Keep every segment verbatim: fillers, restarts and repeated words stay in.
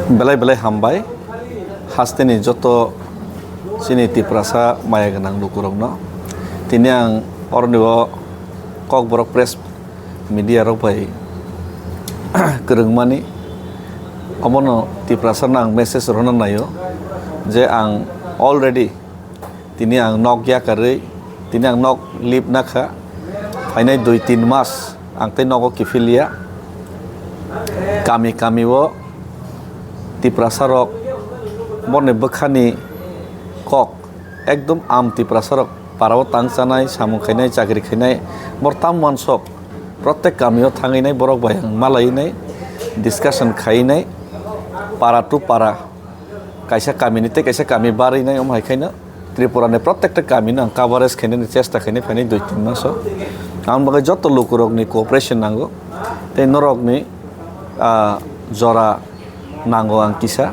Belai belai hambai hasteni joto chini Tiprasa maya gwnang lukurokno. Tini ang oroni o Kokborok press media rok bai kwrwngmani, obono Tiprasano ang message rwna naio je ang already tini ang nok yakarwi, tini ang nok lip nakha, phainai dui tin mas ang tei nogo kiphilya. Kami kami o Tiprasa rok borni bwkhani kok ekdom am Tiprasa rok para o tang chanai, samung khainai, chakri khainai, bor tam wansok protek kami o thangwi nai borok bai ang malai nai, discussion khai nai, para to para, kaisa kami ni tei kaisa kami barwi nai, omo hai khaino Tripura ni protekta kami no ang coverage khainani chesta khainai phainai dui tin maso. Ang bagwi joto lukurok ni cooperation nango tei norok ni, ah, jora nango ang kisa.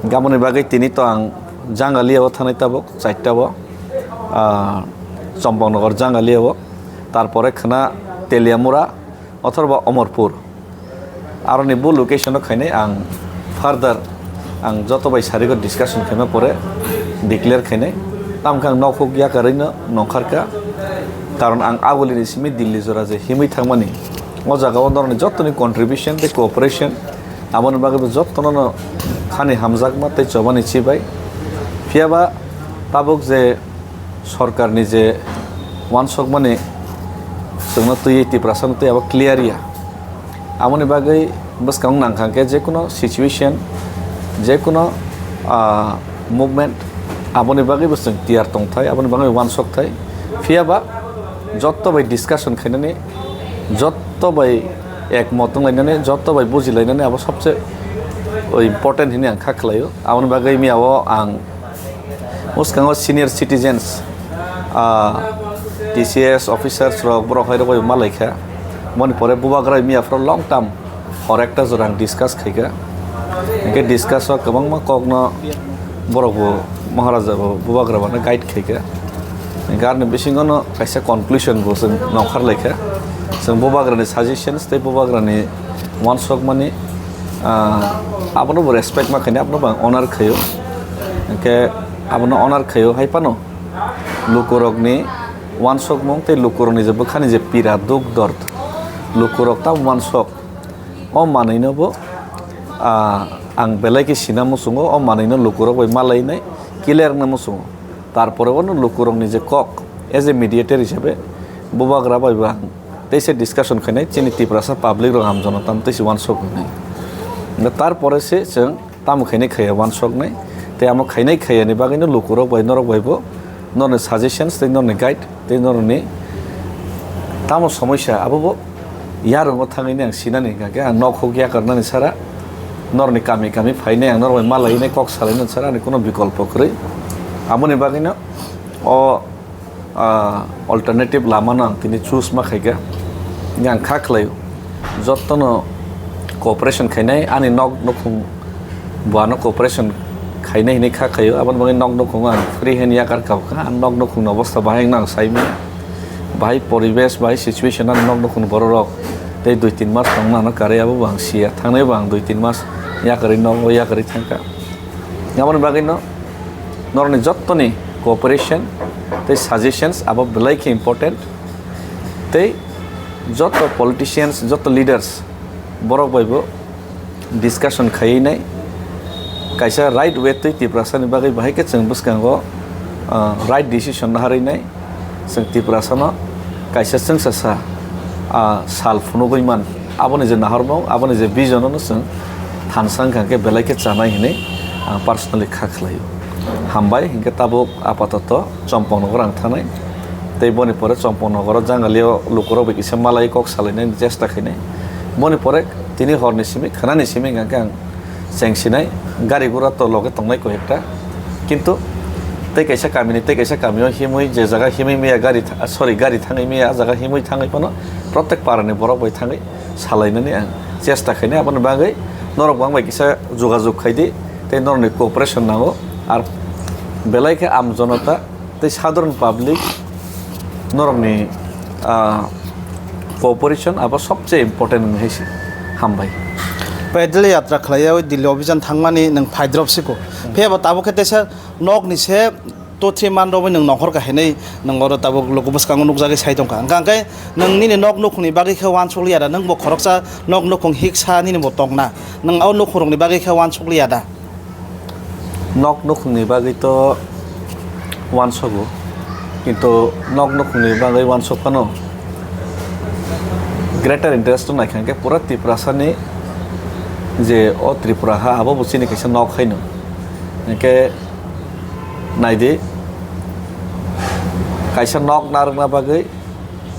Aboni bagwi tini to ang Jangalia o thanai tabuk, chaita o, ah, Chompoknagar Jangalia o, tarpore khwna Teliamura, othoba Omorpur. Aroni bo location o khainai ang further ang joto bai sarigo discussion khaima pore declare khainai. Tamkhe ang nokhuk yakarwi no nongkharkha. Karon ang agulini simi Delhi jora je himwi thangmani, o jaga o norokni jotoni contribution tei cooperation, aboni bagwi bo jotono no khani hamjakma tei chobani chibai. Phiyaba tabuk je sorkarni je wansokmani chwngno twiwi Tiprasano tei abo clear ya. Aboni bagwi bwskang nangkha khe jekuno situation, jekuno, ah, movement, aboni bagwi bo chwng tiyar tongthai, aboni bagwi wansokthai. Phiyaba jotto bai discussion khainani, jotto bai ekmot wnglainani, jotto bai bujilainani abo sobse important hinwi ang kha khlaio. Aboni bagwi miyao ang bwskango senior citizens, ah, T C S officers rok, borok hai rok bai malaikha. Moni pore bubagra miya phoro long term hor ekta jora ang discuss khaikha. Hingke discuss o kwbangma kokno borok bo Maharaja bo bubagra bano guide khaikha. Hingke aroni bisingo no kaisa conclusion bo chwng nongkhar laikha. Chwng bubagrani suggestions tei bubagrani wansokmani, ah, abono bo respect ma khainai, abono bo ang honor khaio. Hingke abono honor khaio, hai phano lukurokni wansokmung tei lukurokni je bwkhani je pira, duk dort, lukurok tamo wansok, o manwino bo, ah, ang belai khe sina muchungo, o manwino lukurok bai malainai, clear wngna muchungo. Tarpore bono lukurokni je kok, as a mediator hisabe bubagra bai bo ang teisa discussion khainai, chini Tiprasa public rok hamjano tamo teisa wansok hinwi. Hingke tarpore se chwng tamo khainai khaiya wansoknai, tei amo khainai khaiyani bagwino lukurok bai norok bai bo norni suggestions tei norni guide tei norni tamo somoisa abo bo yarwng o thangwi ang sinani hingka khe ang nokhuk yakarnani sara norni kami kami phainai ang norok bai malainai kok salainani sara ani kuno bikolpo kwrwi. Aboni bagwino o ah, alternative lama no ang tini choose ma khaikha. Hingke ang kha khlaio, jotono cooperation khainai, ani nok nukhung bo ano cooperation khainai hinwi kha khlaio. Aboni bagwi nok nukhung ang free hand yakar kha, ang nok nukhung ni obostha bahai wngno ang sai manya, bahai poribesh, bahai situation ani nok nukhung ni borok rok tei dui tin mas tongna ano karwi abo bo ang siya, thangnai bo ang dui tin mas yakarwi nogo yakarwi thangkha. Aboni bagwi no norokni jottoni cooperation tei suggestions abo belai khe important. Tei joto politicians, joto leaders borok bai bo discussion khaiwi nai kaisa right way twi Tiprasa ni bagwi bahai khe chwng bwskango, ah, right decision naharwi nai. Chwng Tiprasano kaisa chwngsasa, ah, sal phunugwi man, aboni je nahormung, aboni je vision-o no chwng thansa wngkha khe belai khe chanai hinwi ang personally kha khlaio. Hambai, hinkhe tabuk apatoto Chompoknogor ang thanai. Tei boni pore Chompoknogoro Jangalio lukurok bai kisa malai kok salainani chesta khainai. Boni pore tini horni simi, khwnani simi hingkha khe ang chengsinai, gari gura to loge tongnai koi ekta. Kintu tei kaisa kamini tei kaisa kamio himwi je jaga himwi maya gari tha-, sorry, gari thangwi maya, ah jaga himwi thangwi phano protek parani borok bai thangwi salainani ang chesta khainai. Aboni bagwi norok bo ang bai kisa jogajog khaidi tei norokni cooperation nango. Ar belai khe am jonota tei sadharon public norokni, ah, cooperation abo sobse important wngwi hai se. Hambai. Pedal yatra khlaiwi Delhi obhijan thangmani nwng phaidrop siko. Phiya bo tabuk khe teisa nokni se two three month romwi nwng nohor kahinwi nwng oro tabuk luku bwskango nukjagwi sai tongkha. Hwnkha hwnkhe nwng nini nok nukhungni bagwi khe uansukliya da, nwng bo khoroksa nok nukhung hiksa nini bo tongna. Nwng o nukhungrokni bagwi khe uansukliya da? Nok nukhungni bagwi to uansogo, kintu nok nukhungni bagwi uansuk phano greater interest to naikha hwnkhe pura Tiprasani je o Tripura ha abo bo chini kaisa nok haino. Hwnkhe naidi, kaisa nok narwkna bagwi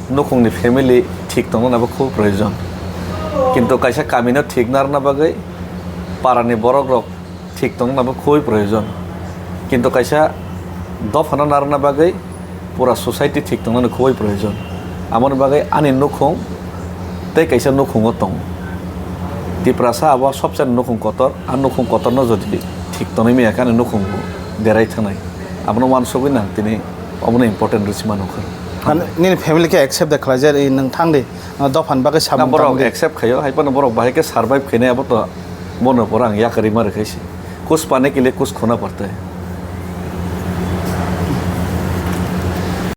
nukhungni family thik tongna bo khub proyojon, kintu kaisa kamino thik narwkna bagwi parani borok rok thik tongna bo khubui proyojon. Kintu kaisa dophano narwkna bagwi pura society thik tongnani khubui proyojon. Aboni bagwi ani nukhung tei kaisa nukhungo tongo. Tiprasa abo sobseni nukhung kotor, a nukhung kotorno jodi thik tonwi maya khe ani nukhung bo derai thangnai. Abono uansugwi nang tini obono important rwchima nukha. Mane nini family khe accept de khlaijak, "Ei, nwng thang di, ah, dophani bagwi sabung Na borok tang di." Accept khaio, hai phano borok bahai khe survive khainai, abo to bono pora ang yakarwi ma rwkhaisi. Kuch pane ke liye kuch khona padta hai.